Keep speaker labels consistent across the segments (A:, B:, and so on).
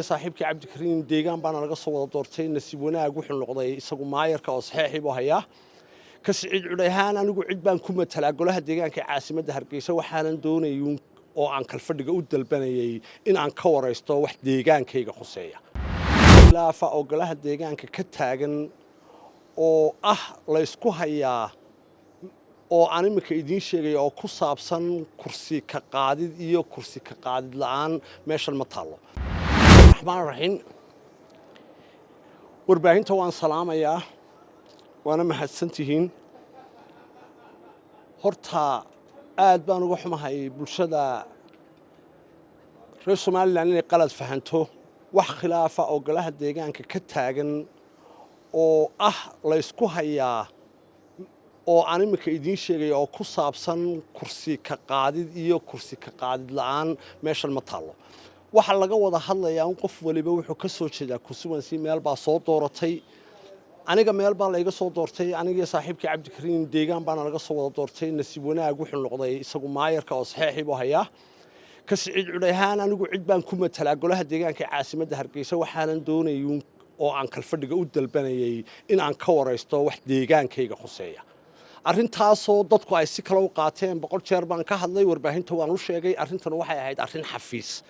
A: Saaxiibkii Cabdikariin deegaan baana laga soo wada doortay. Nasiib wanaag wuxuu noqday isagu maayarka oo saxeexii buu hayaa. Ka Siciid Cudhahaan, anigu cid baan ku matalaa golaha deegaanka ee caasimadda Hargeysa. Waxaanan doonayay oo aan kalfadhiga u dalbanayay in aan ka waraysto wax deegaankayga khuseeya. Khilaafa oo golaha deegaanka ka taagan oo ah la ysku hayaa oo aan iminka idiin sheegaya oo ku saabsan kursi ka qaadid iyo kursi ka qaadid la'aan meeshan ma taallo. Raxmaan raxiim, warbaahinta waan salaamayaa, waana mahadsan tihiin. Horta aad baan uga xumahay bulshada reer Somaliland inay qalad fahanto. Wax khilaafa oo golaha deegaanka ka taagan oo ah la ysku hayaa oo aan iminka idiin sheegaya oo ku saabsan kursi ka qaadid iyo kursi ka qaadid la'aan meeshan ma taallo. Waxaa laga wada hadlayaa in qof waliba wuxuu ka soo jeedaa constituency, meel baa soo dooratay. Aniga meel baa layga soo doortay. Aniga saaxiibkii Cabdikariin deegaan baana laga soo wada doortay. Nasiib wanaag wuxuu noqday isagu maayarka oo saxeexii buu hayaa. Ka Siciid Cudhahaan, anigu cid baan ku matalaa golaha deegaanka ee caasimadda Hargeysa. Waxaanan doonayay oo aan kalfadhiga u dalbanayay in aan ka waraysto wax deegaankayga khuseeya. Arrintaasoo dadku ay si kale u qaateen, 100 jeer baan ka hadlay, warbaahinta waan u sheegay. Arrintan waxay ahayd arrin xafiis.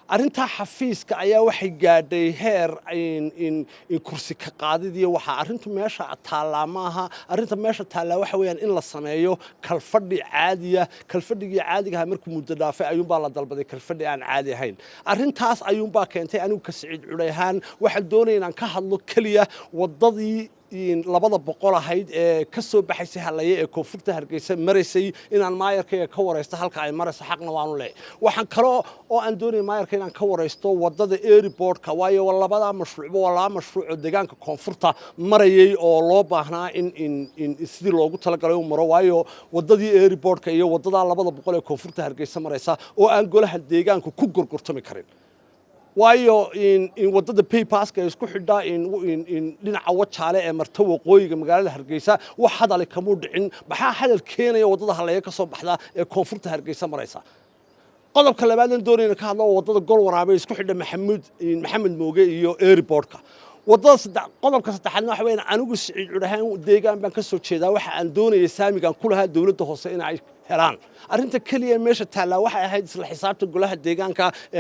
A: Arrintaa xafiiska ayaa waxay gaadhay heer in kursi ka qaadid iyo waxaa. Arrintu meesha taallaa maaha. Arrinta meesha taallaa waxa weeyaan in la sameeyo kalfadhi caadiya. Kalfadhigii caadigaha markuu muddo dhaafay ayuunbaa la dalbaday kalfadhi aan caadi ahayn. Arrintaas ayuunbaa keentay. Anigu ka Siciid Cudhahaan waxaan doonaya inaan ka hadlo keliya waddadii 200 ahayd ee ka soo baxaysay Halaye ee koonfurta Hargeysa maraysay, inaan maayarkayga ka waraysto halka ay marayso. Xaqna waanu leeyahay. Waxaan kaloo oo aan doonaya maayarka inaan ka waraysto waddada airportka, waayo labadaa mashruucba waa laba mashruuc oo deegaanka koonfurta marayay oo loo baahnaa in sidii loogu talagalay u maro, waayo waddadii airportka iyo waddadaa 200 ee koonfurta Hargeysa maraysa oo aan golaha deegaanku ku gorgortami karin, waayo in waddada bypasska ee isku xidha in dhinaca Wajaale ee marta waqooyiga magaalada Hargeysa wax hadali kamuu dhicin. Maxaa hadal keenaya waddada Haleeyo ka soo baxda ee koonfurta Hargeysa maraysa? Qodobka labaadaan doonayna ka hadlo waa waddada Gol Waraabe isku xidha Maxamed Mooge iyo airportka. Waddada saddex, qodobka saddexaadna waxa weeyaan, anigu Siciid Cudhahaan deegaan baan ka soo jeedaa. Waxa aan doonayay saamigan ku lahaa dowladda hoose in ay helaan. Arrinta keliya meesha taallaa waxay ahayd isla xisaabta golaha deegaanka ee